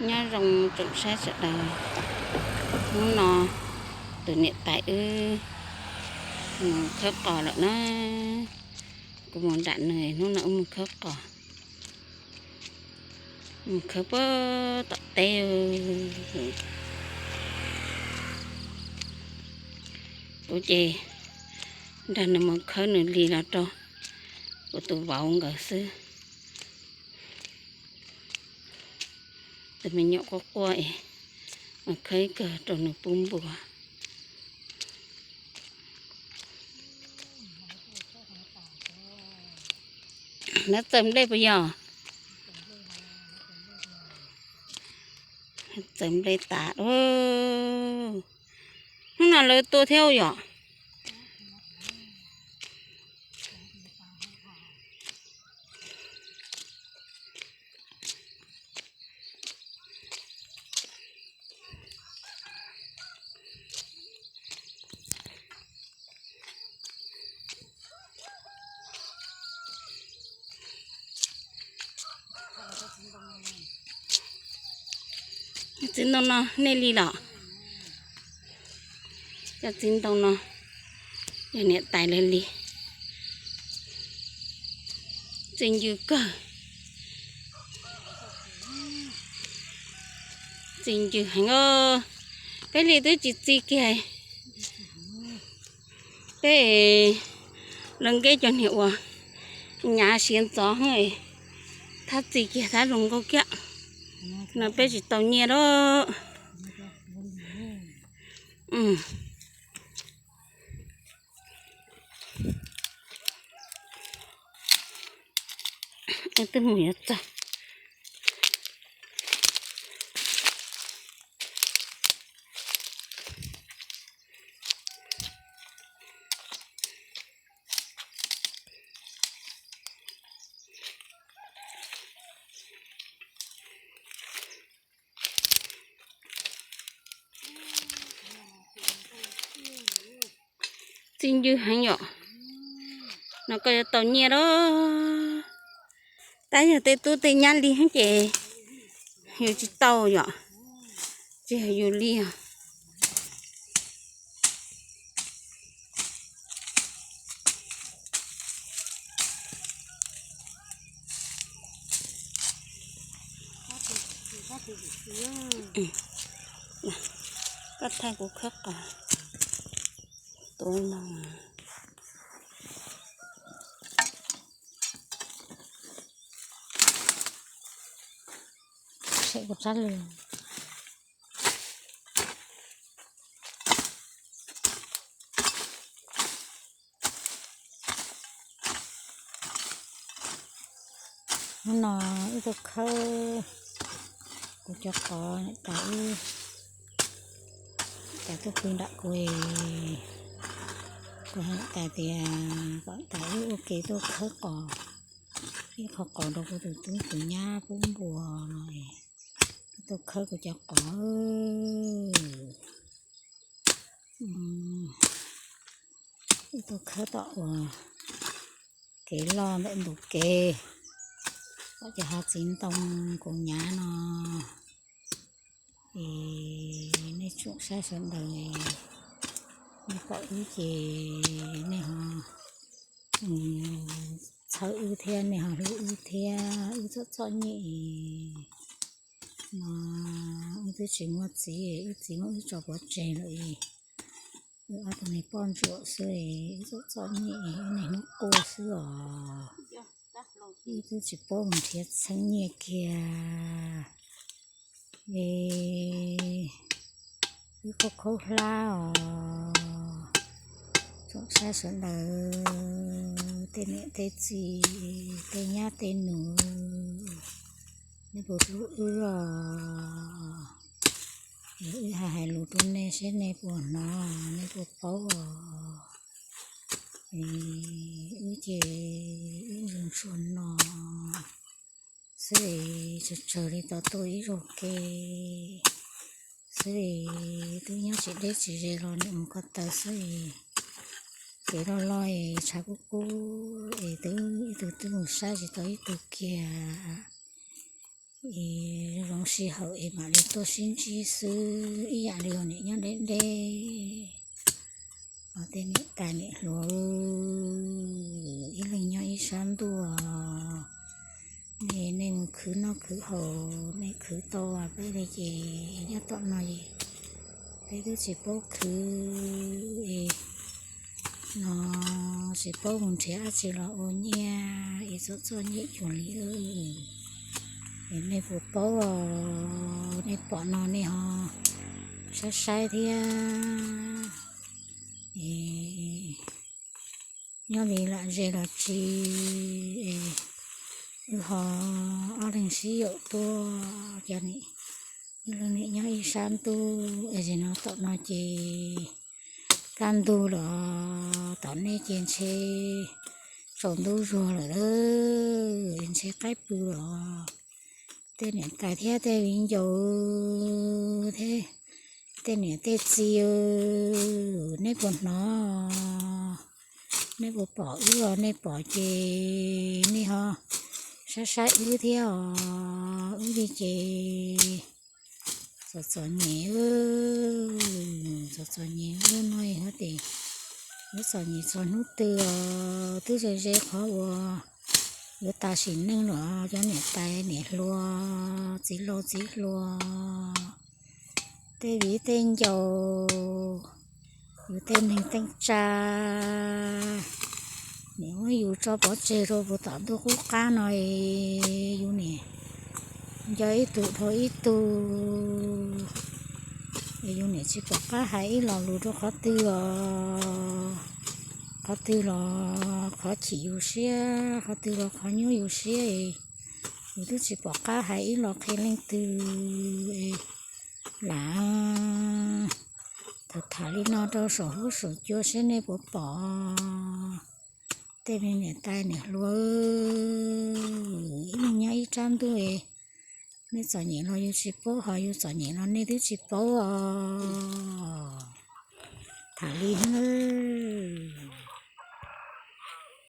Nyob zoo tsoom saib sawv daws, hnub no tus niam tais wb mus khawb qos lawm na. Kuv mus nram nws, hnub no wb mus khawb qos, mus khawb puag tom teb. Kuv ces nrog nws mus khawb nws li los rau kuv tus vauv nkawd xwb. Tus me nyuam quaj quaj es mus khawb ib kawg rau nws pub npua. Nov txawm nplej puas yog? Txawm nplej tas. Hnub no lawv tua thiab yom? Txiv ntoo no nej li los? Cov txiv ntoo no yog niam tais lawv li. Txi ncw kawg. Txi ncw heev os. Peb li twb tsis txi kiag. Peb lawv nkeb cov niag uas nyav siav ntxov, thab txi kiag thab zoo nkauj kiag. No peb tsis tau nyiaj lawm. Twb mus yuav txog. Txi ncw heev yom. No koj yuav tau nyiaj lawm. Tab yog tej tub tej nyab li ces yus tsis tau yom. Tsis yog yus li os. Koj thaij kuv khawb qos tus no. Saib kuv tsab lw. Hnub no wb tuaj khawb kuv cov qos, niam tais wb, niam tais tuaj pw nram kuv, kuv hais niam tais tias kom niam tais wb ua ke tuaj khawb qos, ib qho qos rau kuv tus tub tus nyab pub npua no, wb tuaj khawb kuv cov qos. Wb tuaj khawb tom uas kev loj ntawm ntug kev, tom cov hav txiv ntoo kuv nyav no. Es nej tsoom saib sawv daws, nej pom wb ces nej ho txhawb wb thiab, nej ho hlub wb thiab. Wb txom txom nyem no, wb twb tsis muaj txiv, wb txiv muab wb tso pov tseg lawm. Wb ob tug me poj ntsuam xwb, wb txom txom nyem, wb niaj hnub quaj xwb os. Wb twb tsis paub mus nrhiav txheeb nyiaj kiag. Es wb khaub khaub hlab os. Tsoom saib sawv daws, tej niam tej txiv, tej nyab tej nus, nej puas hlub wb os? Es wb hais hais lus rau nej seb nej puas hnov, nej puas paub os? Es wb ces wb ntsuag ntsuag no xwb, tsawg tsawg li tau tuaj ib zaug ke xwb, twb nyob tsis deb tsis ze los niam mus ko taw xwb. Kev loj loj es tshav kub kub es twb ib tug twb mus saib tsis tau ib tug kiag. Es zoo sij hawm es mam li tuaj sib ntsib xwb, ib yam li niam nyob deb deb. Os, tej niam tais niam hluas, ib leeg nyob ib sab ntuj. Nej, nej mus khwv noj khwv haus, nej khwv tau peb li ces nyob tom no es peb twb tsis paub khwv es no, tsis paub mus nrhiav dab tsi los ua nyiaj es txom txom nyem cuag li. Es nej puas paub os? Nej pom no nej ho saib saib thiab. Es nyob li lam ze los tsis, es wb ho ob leeg sib yaum tuaj, cov niam, wb leeg niam nyob ib sab ntuj es no tom no ces kaj ntug los tom nej ces ntshe tsaus ntuj zuag lawm, ntshe qaib pw los. Tej niam tais thiab tej viv ncaus thiab tej niam tej txiv, nej puas hnov, nej puas pom wb os? Nej pom ces nej ho saib saib wb thiab os. Wb li ces txom txom nyem, txom txom nyem ub no hos tes, wb txom nyem txog hnub twg os? Twb ze ze qhov uas yuav tas sim neej los cov niam tais niam hluas, txiv laus txiv hluas, tej viv tej ncaus, yus tej neeg tej tsa, niam muab yus tso pov tseg rau puag tom ntuj qub qab no es yus niam nco ib tug dhau ib tug, es yus niam tsis pom qab hais ib lo lus rau qhov twg os. Qhov twg los qhov chim yus siab, qhov twg los qhov nyuaj yus siab, yus twb tsis pom qab hais ib lo qhia leej twg. Lam tham tham li no rau saum huab saum cua seb nej puas pom. Tej me niam tais niam hluas, ib leeg nyob ib sab ntuj, nej txom nyem los yus tsis paub, ho yus txom nyem los nej twb tsis paub os. Tham li nawb.